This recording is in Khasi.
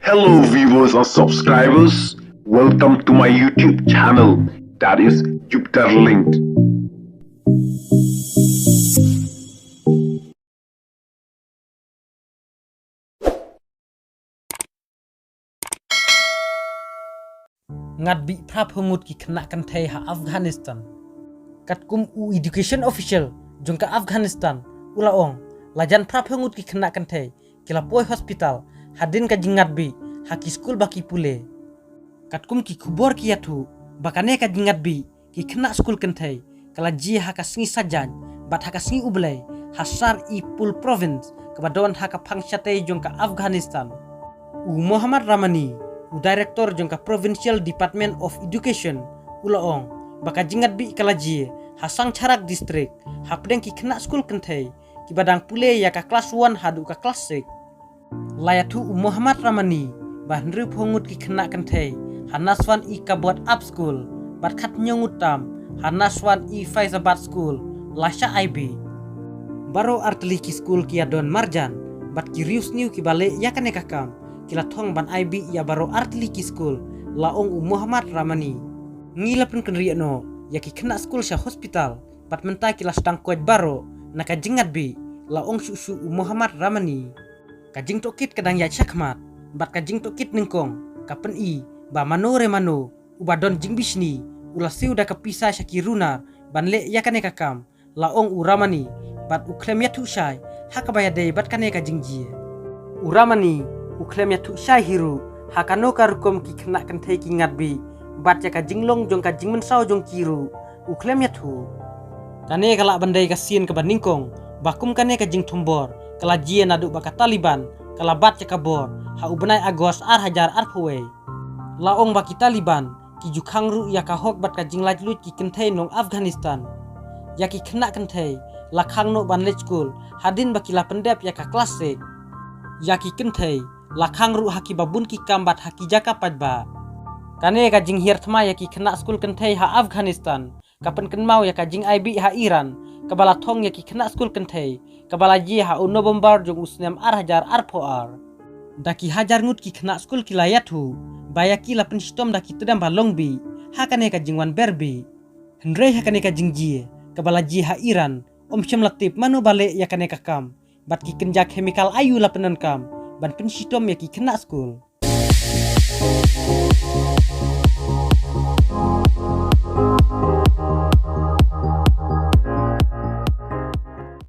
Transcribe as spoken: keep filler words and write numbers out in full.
Hello viewers and subscribers, welcome to my YouTube channel, that is Jupiter Linked. Ngat bih phra phew ngut ki khynnah kynthei ha Afghanistan. Katkum u education official jong ka Afghanistan u la ong, la jan phra phew ngut ki khynnah kynthei ki la poi hospital hadien ka jingngat bih ha ki skul ba ki pule. Katkum ki khubor ki ïathuh ba kane ka jingngat bih ki khynnah skul kynthei ka la jia ha ka sngi Saitjaiñ bad ha ka sngi U Blei ha Shar-e-Pul Province kaba don ha ka phang shatei jong ka Afghanistan. U Mohammad Rahmani, u director jong ka Provincial Department of Education, u la ong ba ka jingngat bih ka la jia ha Sangcharak District hapdeng ki khynnah skul kynthei kiba dang pule ïa ka klas one haduh ka klas six. La ïathuh u Mohammad Rahmani ba hynriew phew ngut ki khynnah kynthei ha Naswan-e-Kabod Up School bad khathynñiew ngut tam ha Naswan-e-Faizabad School la shah ai bih. Baroh artylli ki skul ki ïadon marjan bad ki riewsniew kiba leh ïa kane ka kam ki la thong ban ai bih ïa baroh artylli ki skul, la ong u Mohammad Rahmani. Ngi la pynkynriah noh ïa ki khynnah skul sha hospital bad mynta ki la sdang koit baroh na ka jingngat bih, la ong shuh shuh u Mohammad Rahmani. Ka jingtohkit ka dang ïaid shakhmat bad ka jingtohkit nyngkong ka pyni ba mano re mano uba don jingbishni u la siew da ka pisa sha ki runar ban leh ïa kane ka kam, la ong u Rahmani bad u khlem ïathuh shai ha kaba ïadei bad kane ka jingjia. U Rahmani u khlem ïathuh shai hi ruh ha kano ka rukom ki khynnah kynthei ki ngat bih bad ïa ka jinglong jong ka jingmynsaw jong ki ruh u khlem ïathuh. Kane ka lah ban dei ka sien kaba nyngkong ba kum kane ka jingthombor ka la jia naduh ba ka Taliban ka la bat ïa ka bor ha u bnai August ar hajar arphew wei. La ong ba ki Taliban ki ju khang ruh ïa ka hok bad ka jinglaitluid ki kynthei nong Afghanistan. Ïa ki khynnah kynthei la khang noh ban leit skul hadien ba ki la pyndep ïa ka klas six. Ïa ki kynthei la khang ruh ha kiba bun ki kam bad ha ki jaka paidbah. Kane ka jinghiar thma ïa ki khynnah skul kynthei ha Afghanistan ka pynkynmaw ïa ka jingai bih ha Iran kaba la thong ïa ki khynnah skul kynthei kaba la jia ha u November jong u snem ar hajar arphew ar. Da ki hajar ngut ki khynnah skul ki la ïathuh ba ïa ki la pynshitom da ki tdem ba long bih ha kane ka jingwan ber bih. Hynrei ha kane ka jingjia kaba la jia ha Iran, ym shym la tip mano ba leh ïa kane ka kam bad ki kynja chemical aiu la pyndonkam ban pynshitom ïa ki khynnah skul.